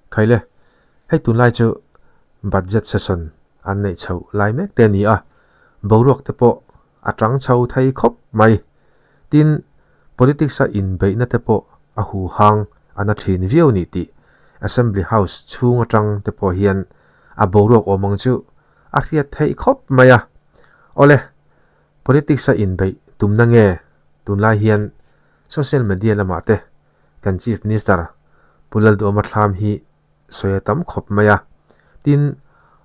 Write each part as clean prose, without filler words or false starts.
Khaile, hei tunlai chu budget session an neih chhoh lai mek te a ni a, boruak te pawh a tang chho thei khawp mai. Tin, politics a inbeihna te pawh a huhang a na thin viau ni tih Assembly House chhung atang te pawh hian a boruak awm ang chu a hriat theih khawp mai a. Awle, politics a inbeih tumna nge tunlai hian social media lamah te kan Chief Minister Pu Lalduhawma thlam hi sawi a tam khawp mai a. Tin,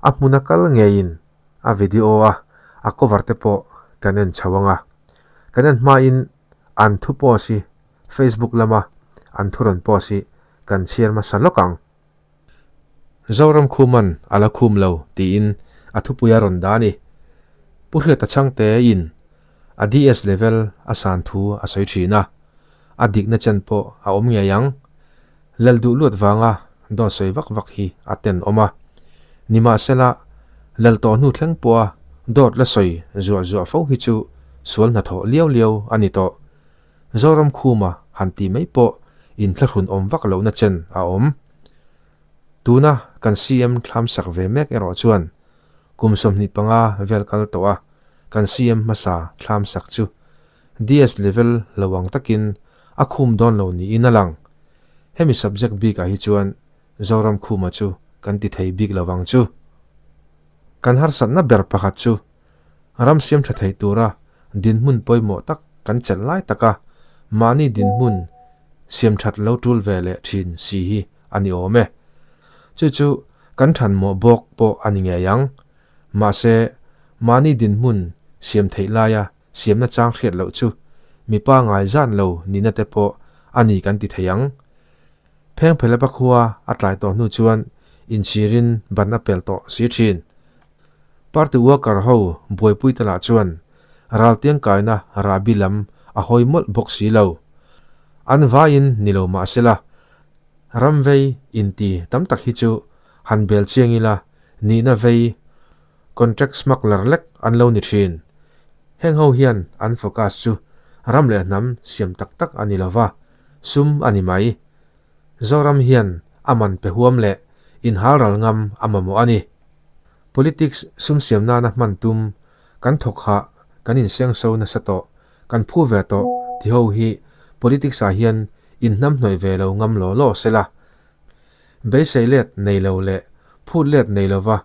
a hmuna kal ngeiin a video a a cover te pawh kan en chho ang a. Kan en hmain an thu post hi Facebook lama an thu rawn post hi kan chhiar hmasa lawk ang. Zoram khuman a la khum lo tiin a thupui a rawn dah a ni. Pu Hriata Chhangte in a DS level a san thu a sawi thin a, a dikna chen pawh a awm ngei ang. Lal duh luat vanga dawt sawi vak vak hi a ten awm a. Nimahsela, lal tawh hnu thleng pawha dawt la sawi zuah zuah fo hi chu sual hnathawh liau liau a ni tawh. Zoram khuma han ti mai pawh inthlahrun awm vak lohna chen a awm. Tuna kan CM thlam sak ve mek erawh chuan kum 25 vel kal tawh a kan CM hmasa thlam sak chu DS level lo ang takin a khum dawn lo niin a lang. Hemi subject bikah hi chuan Zoram khuma chu kan ti thei bik lovang chu. Kan harsatna ber pakhat chu Ram siam tha thei tura dinhmun pawimawh tak kan chelh lai taka mahni dinhmun siam that lo tul ve leh thin si hi a ni awm e. Chu chu kan than mawh bawk pawh a ni ngei ang. Mahse, mahni dinhmun siam theih laia siamna chang hriat loh chu mipa ngai zan lo nihna te pawh a ni kan ti thei ang. Phengphelapa khua a tlai tawh hnu chuan inchhirin ban a pel tawh si thin. Party worker ho buaipui te lah chuan raltiang kaina rahbi lam a hawi mawlh bawk si lo. An vaiin ni lo mah sela, ram vei inti tam tak hi chu han bel chiang ila nihna vei contract smuggler lek an lo ni thin. Heng ho hian an focus chu ram leh hnam siam tak tak a ni lova, sum a ni mai. Zoram hian a man pe huam leh inhal ral ngam a mamawh a ni. Politics sum siam nana hman tum kan thawk hah kan insengso nasa tawh, kan phu ve tawh ti ho hi politics ah hian inhnamhnawih ve lo ngam law law sela. Beisei let nei lo leh phut let nei lova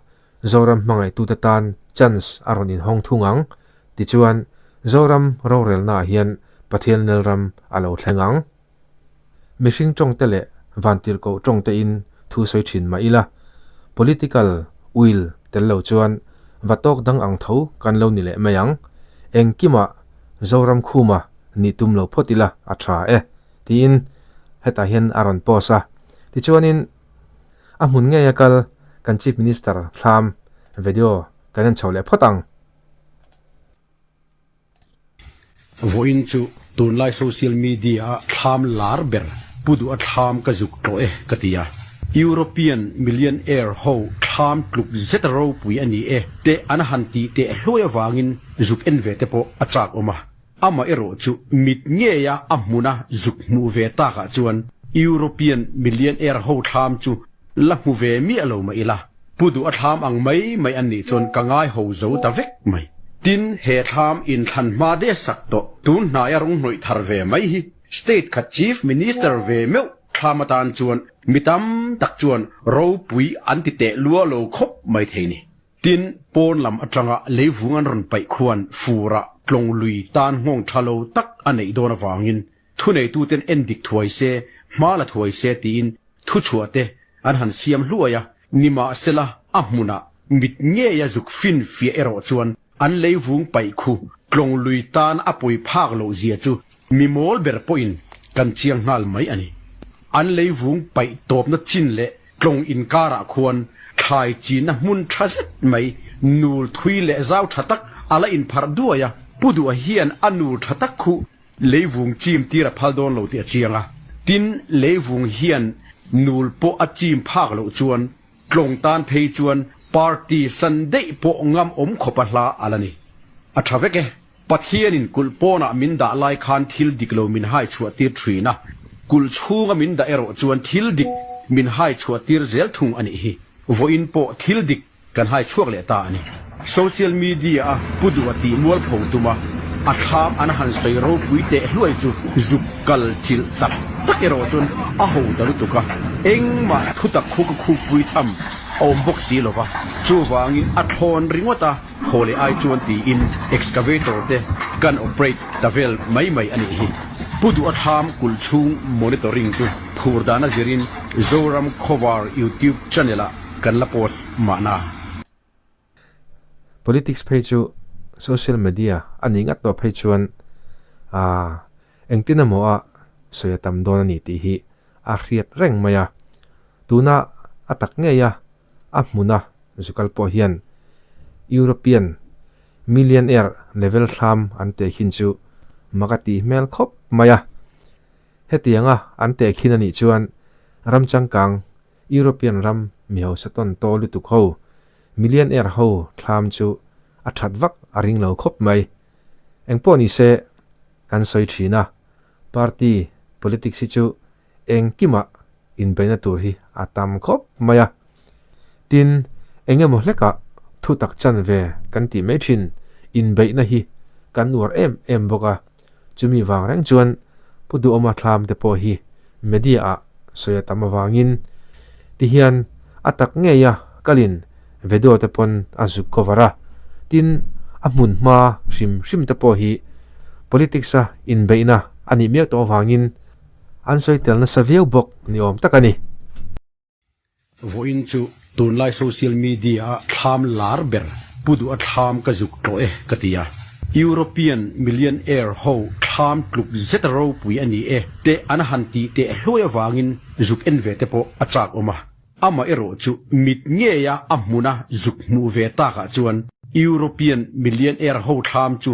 Zoram hmangaihtute tan chance a rawn inhawng thung ang. Tichuan, Zoram rorelnaah hian Pathian Nelram a lo thleng ang. Mihring tawngte leh vantirhkoh tawngtein thu sawi thin mah ila, political will tel lo chuan va tawk dang ang tho kan lo ni leh mai ang. Engkimah Zoram khuma nih tum lo phawt ila a tha e, tiin hetah hian a rawn post a. Tichuanin a hmun ngeia kal kan Chief Minister thlam video kan en chho leh phawt ang. Vawiin chu tunlai social media a thlam lar ber pu duh a thlam ka zuk tlawh e ka ti a. European millionaire ho thlam tluk zet a ropui a ni e te an han tih teh hluai avangin zuk en ve te pawh a chak awm a. Amah erawh chu mit ngeia a hmuna zuk hmuh ve takah chuan European millionaire ho thlam chu la hmu ve miah lo mah ila. Pu duh a thlam ang mai mai an nih chuan ka ngai ho zo ta vek mai. Tin, he thlam inthlan hma de sak tawh tun hnaia rawng hnawih thar ve mai hi State khat Chief Minister ve meuh thlam atan chuan mi tam tak chuan ropui an ti teh lua lo khawp mai thei ni. Tin, pawn lam atanga leivung an rawn paih khuan furah tlawng lui tan nghawng tha lo tak a neih dawn avangin thuneituten endik thuai se, hma la thuai se tiin Thuchhuah te an han siam hluai a, nimahsela a hmunah mit ngeia zuk finfiah erawh chuan an leivung paih khu tlawng lui tan a pawi phak loh zia chu mi mawl ber pawhin kan chiang nghal mai a ni. An leivung paih tawpna chin leh tlawng inkarah khuan thlai chinna hmun tha zet mai nul thui leh zau tha tak a la inpharh duai a, Pu Duha hian a nul tha tak khu Leivung chim tir a phal dawn lo tih a chiang a, tin leivung hian nul pawh a chim phak loh chuan tlawng tan phei chuan party san daih pawh ngam awm khawp a hla a la ni. A tha vek e. Pathianin kulh pawnah min dah lai khan thil dik lo min hai chhuah tir thin a, kulh chhunga min dah erawh chuan thil dik min hai chhuah tir zel thung a nih hi. Vawiin pawh thil dik kan hai chhuak leh ta a ni. Social media a pu duh a tih mualpho tum a, a thlam an han sawi ropui teh hluai chu zuk kal chilh tak tak erawh chuan a ho ta lutuk a, engmah thutak khu ka khukpui tham a awm bawk si lo va, chuvangin a thlawn ringawt a. Haw leh ai chuan tiin excavator te kan operate ta vel mai mai a nih hi. Pu Duh a thlam kulh chhung monitoring chu phur dana zirin Zoram Khawvar YouTube channel ah kan la post mahna. Politics phei chu social media a nih ngat tawh phei chuan aah engtin emaw a sawi a tam dawn a ni tih hi a hriat reng mai a. Tuna a tak ngei a A hmuna zukal pawh hian European millionaire level thlam an tehkhin chu mak a tih hmel khawp mai a. Hetianga an tehkhin a nih chuan ram changkang European ram mi hausa tawn taw lutuk ho millionaire ho thlam chu a that vak a ring lo khawp mai. Engpawh ni se kan sawi thin a, party politics hi chu engkimah inbeihna tur hi a tam khawp mai a. Tin, eng emaw hlekah thutak chan ve kan tih mai thin inbeihna hi kan uar em em bawk a. Chumi vang reng chuan Pu Duhawma thlam te pawh hi media ah sawi a tam avangin tihian a tak ngei a kalin video te pawn a zuk cover a. Tin, a hmun hma hrim hrim te pawh hi politics a inbeihna a nih miau tawh avangin An sawi tel nasa viau bawk ni awm tak a ni. Vawiin chu tunlai social media a thlam lar ber Pu Duh a thlam ka zuk tlawh e ka ti a. European millionaire ho thlam tluk zet a ropui a ni e te an han tih teh hluai avangin zuk en ve te pawh a chak awm a. Amah erawh chu mit ngeia a hmuna zuk hmuh ve takah chuan European millionaire ho thlam chu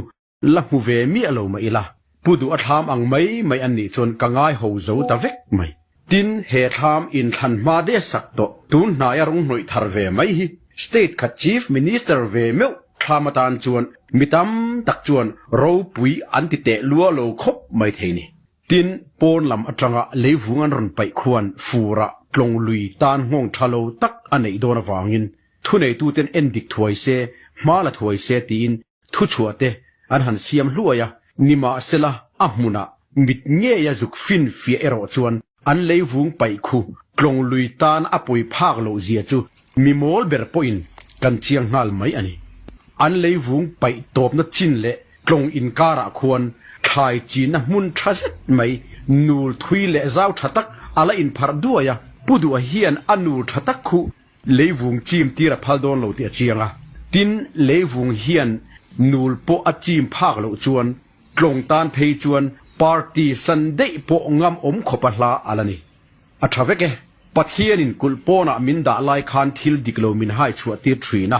La hmu ve miah lo mah ila, Pu Duh a thlam ang mai mai an nih chuan ka ngai ho zo ta vek mai. Tin, he thlam inthlan hma de sak tawh tun hnaia rawng hnawih thar ve mai hi State khat Chief Minister ve meuh thlam atan chuan mi tam tak chuan ropui an ti teh lua lo khawp mai thei ni. Tin, pawn lam atanga leivung an rawn paih khuan furah tlawng lui tan nghawng tha lo tak a neih dawn avangin thuneituten endik thuai se, hma la thuai se tiin Thuchhuah te an han siam hluai a, nimahsela a hmunah mit ngeia zuk finfiah erawh chuan an leivung paih khu tlawng lui tan a pawi phak loh zia chu mi mawl ber pawhin kan chiang nghal mai a ni. An leivung paih tawpna chin leh tlawng inkarah khuan thlai chinna hmun tha zet mai nul thui leh zau tha tak a la inpharh duai a, Pu Duha hian a nul tha tak khu Leivung chim tir a phal dawn lo tih a chiang a, tin leivung hian nul pawh a chim phak loh chuan tlawng tan phei chuan party san daih pawh ngam awm khawp a hla a la ni. A tha vek e. Pathianin kulh pawnah min dah lai khan thil dik lo min hai chhuah tir thin a,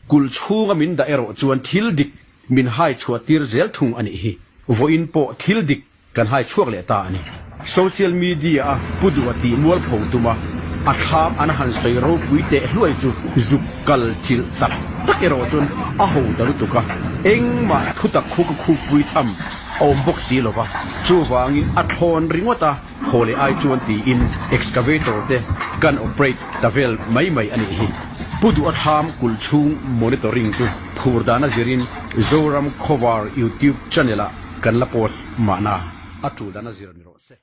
kulh chhunga min dah erawh chuan thil dik min hai chhuah tir zel thung a nih hi. Vawiin pawh thil dik Kan hai chhuak leh ta a ni. Social media a Pu Duh a tih mualpho tum a, a thlam an han sawi ropui teh hluai chu zuk kal chilh tak tak erawh chuan a ho ta lutuk a, engmah thutak khu ka khukpui tham a awm bawk si lo va, chuvangin a thlawn ringawt a, haw leh ai chuan tiin excavator te kan operate ta vel mai mai a nih hi. Pu Duh a thlam kulh chhung monitoring chu phur dana zirin Zoram Khawvar YouTube channel ah Kan la post mahna a tul dan a zir ni rawh se.